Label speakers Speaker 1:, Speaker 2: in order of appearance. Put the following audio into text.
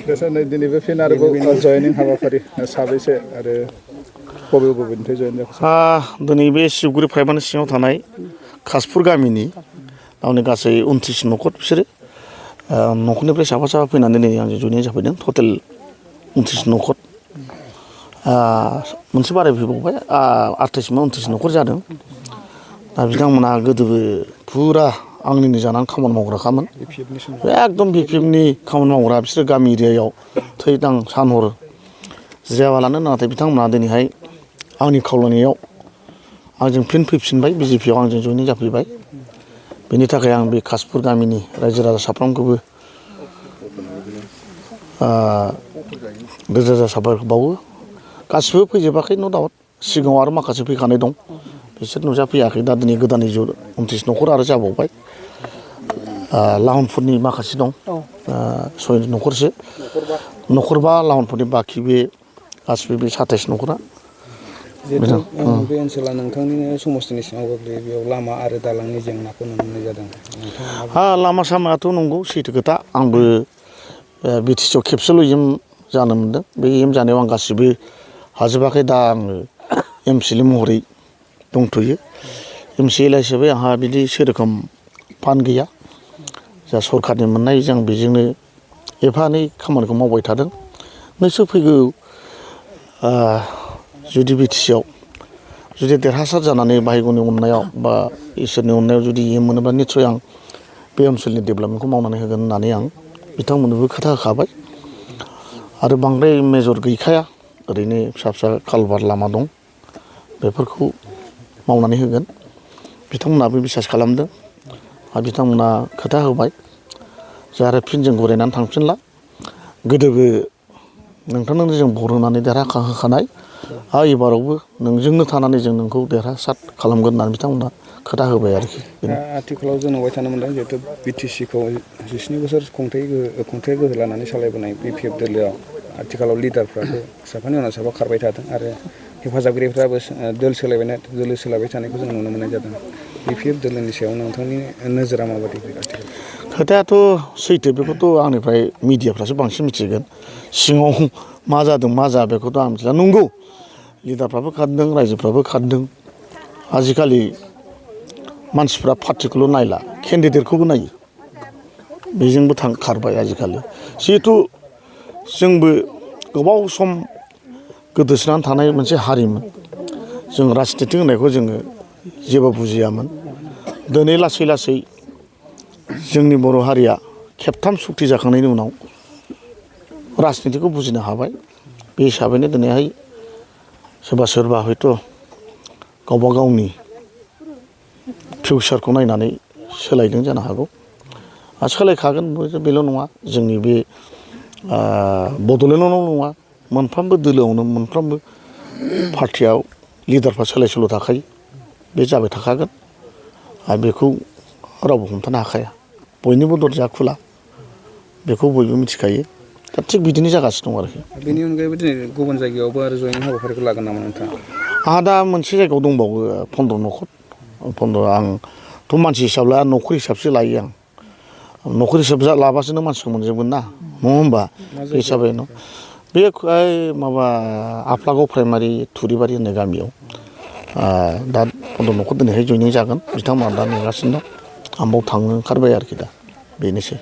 Speaker 1: दासान्दि दिनैबो फिन आरोबाव जयनिं हाबाफारि साबैसे आरो बबे बबेनिफ्राय जयेन जाखो?
Speaker 2: दिनै बे सिबगुरि फाइभानि सिङाव थानाय खासपुर गामिनि गावनि गासै 29 न'खर बिसोरो न'खरनिफ्राय साफा साफा फैनानै दिनै आंजों जयेन जाफैदों। टटेल 29 न'खर मोनसे बारायफैबावबाय 28 न'खर जादों। दा बिथांमोना गोदोबो फुरा आंनिनो जानानै खामानि मावग्राखामोन। एकदम बिपिएफनि खामानि मावग्रा बिसोरो गामि एरियायाव थैदां सानहर जिरायाबालानो नाथाय बिथांमोना दिनैहाय आंनि खावलायनायाव आंजों फिन फैफिनबाय बिजेपिआव आंजों जयेन जाफैबाय। बेनि थाखाय आं बे खासपुर गामिनि रायजो राजा साफ्रोमखौबो रोजा रोजा साबायखर बावो। गासिबो फैजोबाखै न' दाउट सिगाङाव आरो माखासे फैखानाय दं बिसोर नुजाफैयाखै। दा दिनै गोदानै 29 न'खर आरो जाबावबाय। लाहनफुरनि माखासे दं 6 न'खरसो न'खरबा लाहनफुरनि बाखि बे गासिबो बे 27 न'खरा।
Speaker 3: जिहेतु बे ओनसोला नोंथांनिनो समस्तिनि सिङाव गोग्लैयो बेयाव लामा आरो दालांनि जेंनाखौ नुनो मोननाय जादों।
Speaker 2: लामा सामायाथ' नंगौ सैथो खोथा। आंबो बिटिसिआव खेबसेल' एम जानो मोनदों। बे एम जानायाव आं गासिबो हाजोबाखै। दा आङो एमसिएलए महरै दंथ'यो। एमसिएलए हिसाबै आंहा बिदि सेरोखोम फान्ड गैया। जा सरखारनि मोननाय जों बेजोंनो एफा एनै खामानिखौ मावबाय थादों। निस्सय फैगौ जुदि बिटिसिआव जुदि देरहासार जानानै भायग'नि अननायाव बा इसोरनि अननायाव जुदि एम मोनोब्ला निस्सय आं बे ओनसोलनि डेभेलपमेन्टखौ मावनानै होगोन होननानै आं बिथांमोननोबो खोथा होखाबाय। आरो बांद्राय मेजर गैखाया ओरैनो फिसा फिसा कालभार्ट लामा दं बेफोरखौ मावनानै होगोन। बिथांमोनाबो बिसास खालामदों आरो बिथांमोना खोथा होबाय जे आरो फिन जों गरायनानै थांफिनला। गोदोबो नोंथांनो जों भट होनानै देरहाहोखानाय एबारावबो नोंजोंनो थानानै जों नोंखौ देरहासार खालामगोन होननानै बिथांमोना खोथा होबाय आरोखि।
Speaker 3: आथिखालाव जों नुबाय थानो मोनदों जिहेतु बिटिसिखौ 19 बोसोर खुंथाइ गोहो लानानै सालायबोनाय बिपिएफ दोलोआव आथिखालाव लिडारफ्राबो साफानि उनाव साफा खारबाय थादों आरो हेफाजाबगिरिफ्राबो दोलो सोलायबाय थानायखौ जों नुनो मोननाय जादों। बिपिएफ दोलोनि सायाव नोंथांनि नोजोरा माबायदि आथिखालाव?
Speaker 2: खोथायाथ' सैथो बेखौथ' आंनिफ्राय मिडियाफ्रासो बांसिन मिथिगोन। सिङाव मा जादों मा जाया बेखौथ' आं मिथिला। नंगौ लिडारफ्राबो खारदों रायजोफ्राबो खारदों। आजिखालि मानसिफ्रा पार्टिखौल' नायला केन्डिडेटखौबो नायो। बेजोंबो खारबाय आजिखालि। जिहेथु जोंबो गोबाव सम गोदोसोनानै थानाय मोनसे हारिमोन। जों राजनिति होननायखौ जोङो जेबो बुजियामोन। दिनै लासै लासै जोंनि बर' हारिया खेबथाम सुक्ति जाखांनायनि उनाव राजनितिखौ बुजिनो हाबाय। बे हिसाबैनो दिनैहाय सोरबा सोरबा हयथ' गावबा गावनि फिउचारखौ नायनानै सोलायदों जानो हागौ। आरो सोलायखागोन बेल' नङा जोंनि बे बड'लेण्डआवल' नङा मोनफ्रोमबो दोलोआवनो मोनफ्रोमबो पार्टियाव लिडारफ्रा सोलाय सोल' थाखायो। बे जाबाय थाखागोन आरो बेखौ रावबो हमथानो हाखाया। बयनिबो दरजाया खुला बेखौ बयबो मिथिखायो। दा थिग बिदिनो जागासिनो दं आरोखि।
Speaker 3: बेनि अनगायैबो दिनै गुबुन जायगायावबो आरो जयेनिं हाबाफारिखौ लागोन नामा नोंथाङा?
Speaker 2: आंहा दा मोनसे जायगायाव दंबावो 15 न'खर। आंथ' मानसि हिसाब लाया न'खर हिसाबसो लायो आं। न'खर हिसाब लाबासो नों मानसिखौ मोनजोबगोन ना नङा होमबा? बे हिसाबै बे माबा आफलागाव प्राइमारि थुरिबारि होननाय गामियाव दा 15 न'खर दिनैहाय जयेनिं जागोन। बिथांमोना दा नेगासिनो दं। आं बाव थांनो ओंखारबाय आरोखि दा बेनोसै।